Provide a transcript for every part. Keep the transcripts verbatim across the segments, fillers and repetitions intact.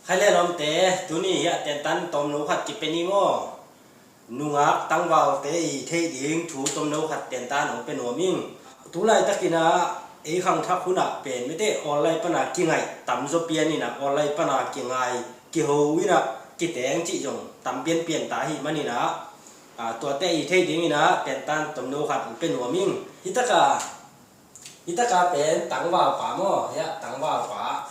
Khai le lawmte, tuni hiah tentan tomno khat kipia ni maw? Nungak tangvalte i theih ding thu tomno khat tentan hong pia nuam ing. Tu laitakin ah ei khangthak hunah pen mite online pana kingaih tamzaw pian inah, online pana kingai kiho inah kiteng cih zong tam pianpian ta ahih manin ah, a, tuate i theih ding inah tentan tomno khat hong pia nuam ing. Hitaka Hitaka pen tangvalpa maw? Hiah tangvalpa.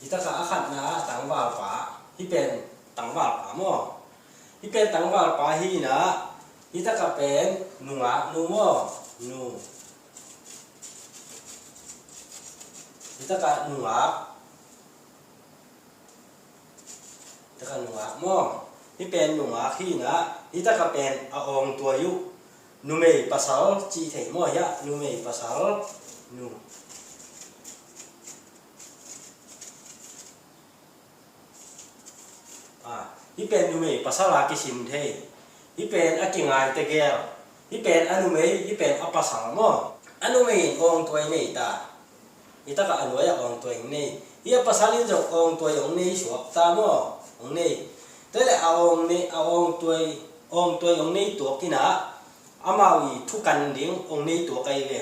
Hitaka a khatna tangvalpa. Hih pen tangvalpa maw? Hih pen tangvalpa hi inah. Hitaka pen nungak nu maw? Nu. Hitaka nungak. Hitaka nungak maw? Hih pen nungak hi inah, hitaka pen a awngtuai uh. Numei pasal cih thei maw? Hiah numei pasal, nu. A, hih pen numei pasal a kisim thei. Hih pen a kingai tegel. Hih pen a numei, hih pen a pasal maw? A numei in awngtuai nei ta. Hitaka a nuai ah awngtuai hong nei. Hih a pasal in zong awngtuai hong nei suak ta maw? Hong nei. Tua le a awng nei, a awngtuai, awngtuai hong nei tuak inah, amau i thukan ding hong nei tuak ahi ve.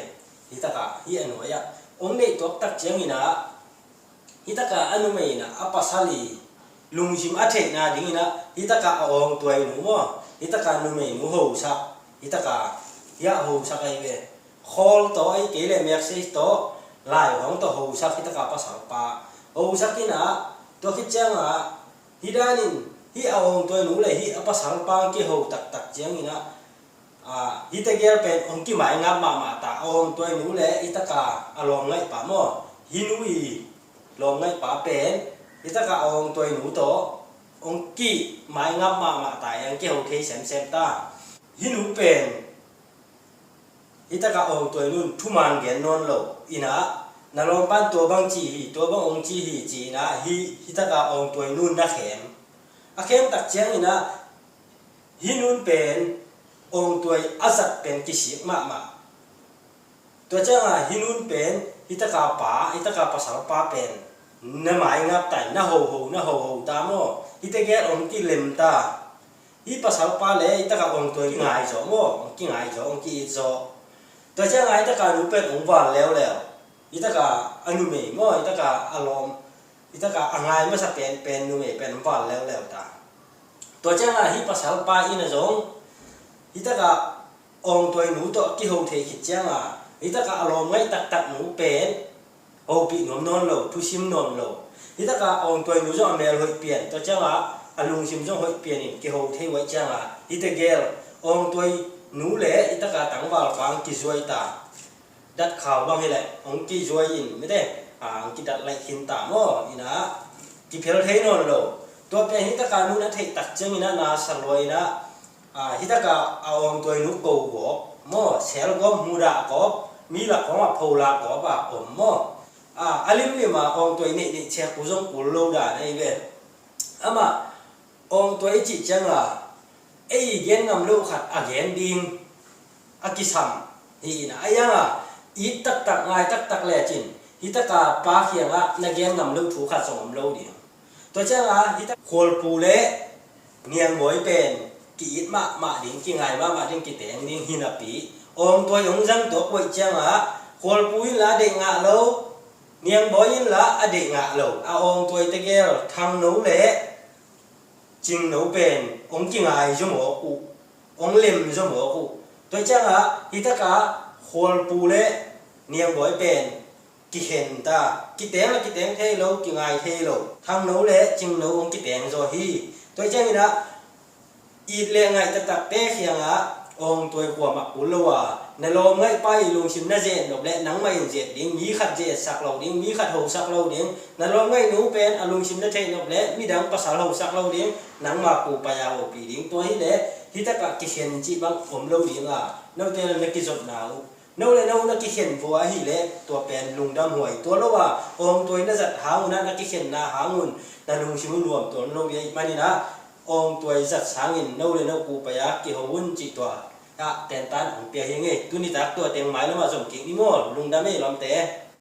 Hitaka hih a nuai ah hong nei tuak tak ciang inah, hitaka a numei inah a pasal i lungsim a theihna ding inah, hitaka a awngtuai nu maw? Hitaka numei nu hosak. Hitaka hiah hosak ahi ve. Khawl tawh ahi kei le message tawh, lai hong tawh hosak hitaka pasalpa. Hosak inah, tua khit ciangah, hih danin, hih a awngtuai nu le hih a pasalpa kiho taktak ciang inah, a, hih tegel pen hong kimaingap mahmah ta, a awngtuai nu le hitaka a lawmngaihpa maw? Hih nu i lawmngaihpa pen, hitaka a awngtuai nu tawh hong kimaingap mahmah ta, hong kiho thei semsem ta. Hih nu pen, hitaka awngtuai nun thuman gen nawn lo inah, na lawmpan tua bang ci hi, tua bang hong ci hi ci inah, hih, hitaka awngtuai nun na khem. A khem tak ciang inah, hih nun pen awngtuai a zat pen kisik mahmah. Tua ciangah hih nun pen, hitaka pa, hitaka pasalpa pen na maingap ta in, na hoho, na hoho ta maw? Hih tegel hong kilem ta. Hih pasalpa le hitaka awngtuai kingai zaw maw? Hong kingai zaw, hong ki-it zaw. Tua ciangah hitaka nu pen hong val leuleu. Hitaka a numei maw? Hitaka a lawm, hitaka a ngai masa pen, pen numei pen hong val leuleu ta. Tua ciangah hih pasalpa in a zong, hitaka awngtuai nu tawh kiho thei khit ciangah, hitaka a lawmngaih taktak nu pen hopih nuam nawn lo, thusim nawn lo. Hitaka awngtuai nu zong a mel hoih pian, tua ciangah a lungsim zong hoih pian in kiho thei uh ahih ciangah, hih tegel awngtuai nu le hitaka tangvalpa hong kizuai ta. Dat khau bang hileh hong kizuai in, mite, a, hong kidat laih khin ta maw? Inah kiphel thei nawn lo. Tua pen hitaka nun a theih tak ciang inah na sa lua inah, a, hitaka a awngtuai nu ko gawp maw, sel gawp, mudah gawp, mi lak khawngah pholak gawp a om maw? A, a limlim a awngtuai neihneih ciak uh zong kul lo dan ahi ve. Amah awngtuai i cih cianga ei gen ngam loh khat a gen ding a kisam hi inah, a ianga it taktak, ngai taktak lecin hitaka pa kiangah na gen ngam loh thu khat zong om lo ding. Tua cianga hitak Khualpu le Niangbawi pen ki-it mahmah ding, kingai mahmah ding, kiteng ding hi napi, awngtuai hong zang tuak uh ahih cianga Khualpu in la a deih ngah lo, Niangbawi in la a deih ngah lo, a awngtuai tegel Thangno le Cingno pen hong kingai zaw mawk uh, hong lem zaw mawk uh. Tua cianga hitaka Khualpu le Niangbawi pen kikhen ta, kiteng la kiteng thei lo, kingai thei lo. Thangno le Cingno hong kiteng zaw hi. Tua ciangin ah it le ngaih taktakte kiangah awngtuai kuamah kul lo a, na lawmngaihpa i lungsim na zet nop leh nangmah in zet ding, mi khat zetsak lo ding, mi khat hosak lo ding. Na lawmngaihnu pen a lungsim na theih nop leh midang pasal hosak lo ding, nangmah kupai a hopih ding. Tua hileh hitakah kikhen cih bang om lo ding a, note na kizopna uh, no le no na kikhen vua ahileh tua pen lungdam huai tuan lo a, awngtuai na zat hangun ah, na kikhenna hangun na lungsim uh nuam tuan lo ding ahih manin ah, awngtuai zat sangin no le no kupai a kiho un cih tua ah tentan hong pia hi ing ei. Tuni tak tua teng, mailam ah zom kik ni maw. Lungdam ei lawmte.